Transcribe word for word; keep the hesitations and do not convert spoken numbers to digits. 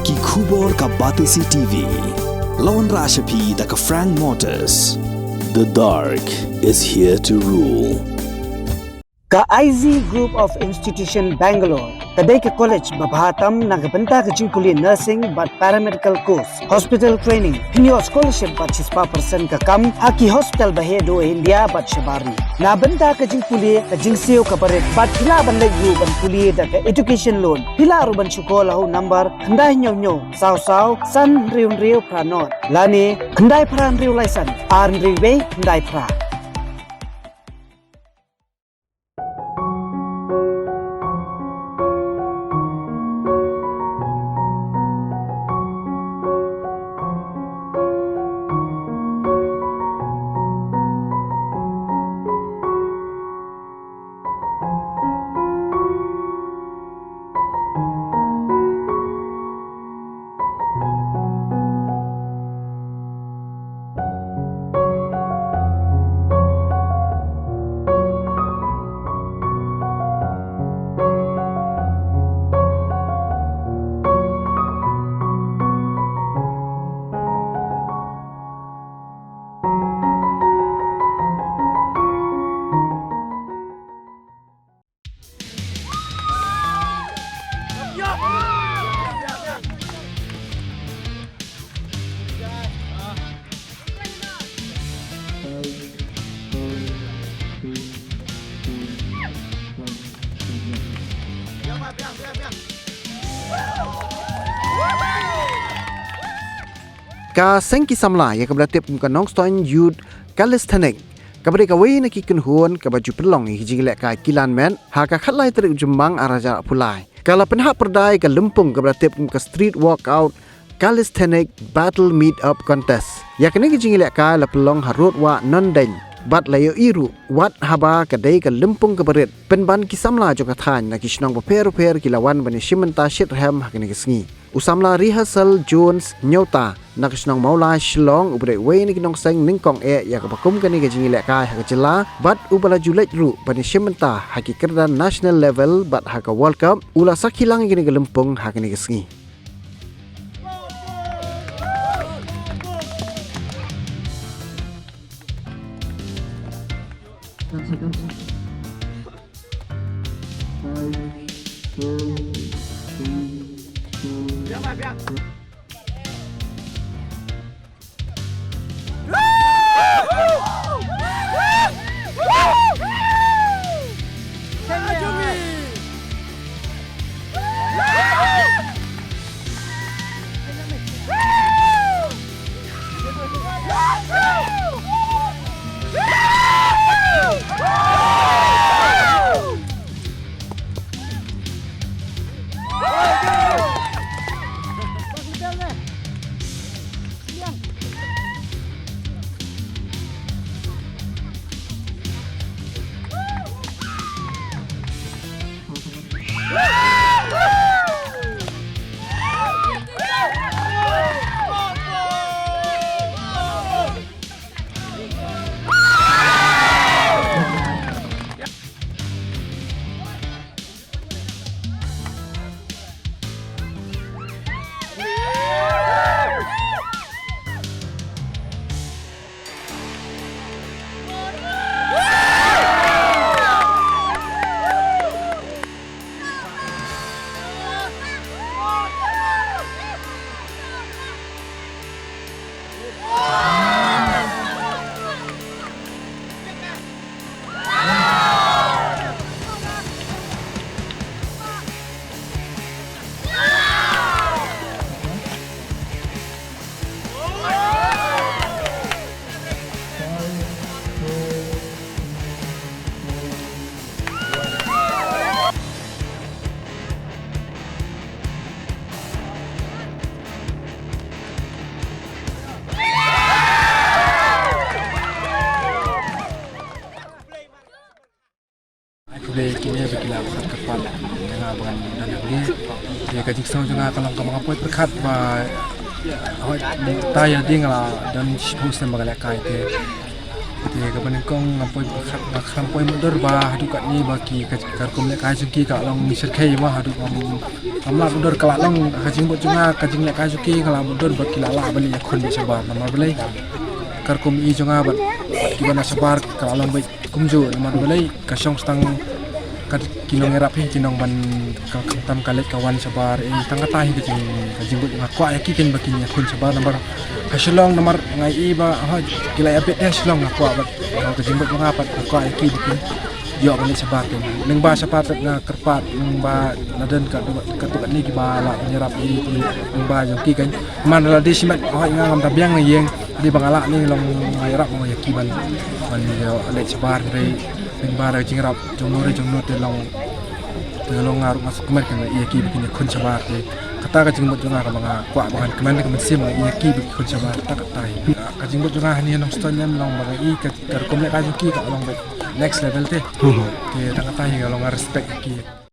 Ki khubor ka Batesi T V. La wanrah sha phi da ka Frank Motors. The dark is here to rule. Ka I Z Group of Institution Bangalore ka dei ka college ba bha tam na ka bynta ka jingpule nursing bad paramedical course, hospital training, pynïoh scholarship bad shispah percent ka kam ha ki hospital ba heh duh India bad shabar ri. Na bynta ka jingpule ka jingsiew kaba rit bad phi lah ban leit ruh ban pule da ka education loan. Phi lah ruh ban shu call ha u number khyndai hynñiew hynñiew saw saw san hynriew hynriew phra nod lane khyndai phra hynriew lai san ar hynriew wei khyndai phra. Ka seng ki samla ïa kaba la tip kum ka Nongstoiñ Youth Calisthenic, kaba dei kawei na ki kynhun kaba ju pynlong ïa ki jingïalehkai kilan met ha ka khatlai tarik u Jymmang arhajar arphew lai, ka la pynhap pyrda ïa ka lympung kaba la tip kum ka Street Workout Calisthenic Battle Meet Up Contest. Ïa kane ka jingïalehkai la pynlong ha Road Wah Nongdeiñ bad la ïohi ruh wat haba ka dei ka lympung kaba rit, pynban ki samla jong ka thaiñ na ki shnong bapher bapher ki la wan ban ïashim bynta shitrhem ha kane ka sngi. U samla Rehearsal Jones Nyota na ka shnong Mawlai Shillong, uba dei uwei na ki nongseng nyngkong eh ïa kaba kum kane ka jingïalehkai ha ka jylla bad uba la ju leit ruh ban ïashim bynta ha ki kyrdan national level bad ha ka World Cup, u la sakhi lang ïa kane ka lympung ha kane ka sngi. Ai khublei kine ba ki la khot kyrpad ïa nga ba ngan don hangne. Te ka jingsngew jong nga ka long kaba nga poi pyrkhat ba hooid mynta ïa lade nga la don shiphew snem ba nga lehkai te Te kaba nyngkong ngam poi, ngam poi mutdur ba haduh katne ba ki ka, ka rukom lehkai jong ki ka long shyrkhei ba haduh ngam, ngam lah mutdur, ka la long ka jingbud jong nga, ka jinglehkai jong ki ka la mutdur ba ki la lah ban ïakhun beit shabar namar balei ka rukom i jong nga bad kiba na shabar ka la long beit kumjuh namar balei ka shong tang ka ki nong ïarap hi ki nong ban ka, khamtam ka leit ka wan shabar, eh, tang kata hi ka jing, ka jingbud nga kwah ïa ki kein ba kin ïakhun shabar namar ha Shillong namar nga i ba ha ki la ïa bet ha Shillong nga kwah bad ka jingbud nga pat nga kwah ïa ki ba kin ïoh ban leit shabar kein. Lyngba shabar pat nga kyrpad lyngba naduh ka, ka tu katne kiba la ïarap ïa ki lyngba jong ki kein. Man la dei shimet hoi nga ngam da biang na ïing, dei ba nga lah ne long nga ïarap mo ïa ki ban, ban ïoh leit shabar, hynrei lyngba da ka jingïarap jong no re jong no te long, te long nga ruh nga sngewkmen ka ïa ki ba kin ïakhun shabar te. Kata ka jingbud jong nga kaba nga kwah ba ngan kmen ka mynsiem ïa ki ba kin khun shabar, kata kata hi. Ka jingbud jong nga hangne ha Nongstoiñ em long ba nga i ka, ka rukom lehkai jong ki ka long ba next level te. Te tang kata hi ka long nga respect ïa ki.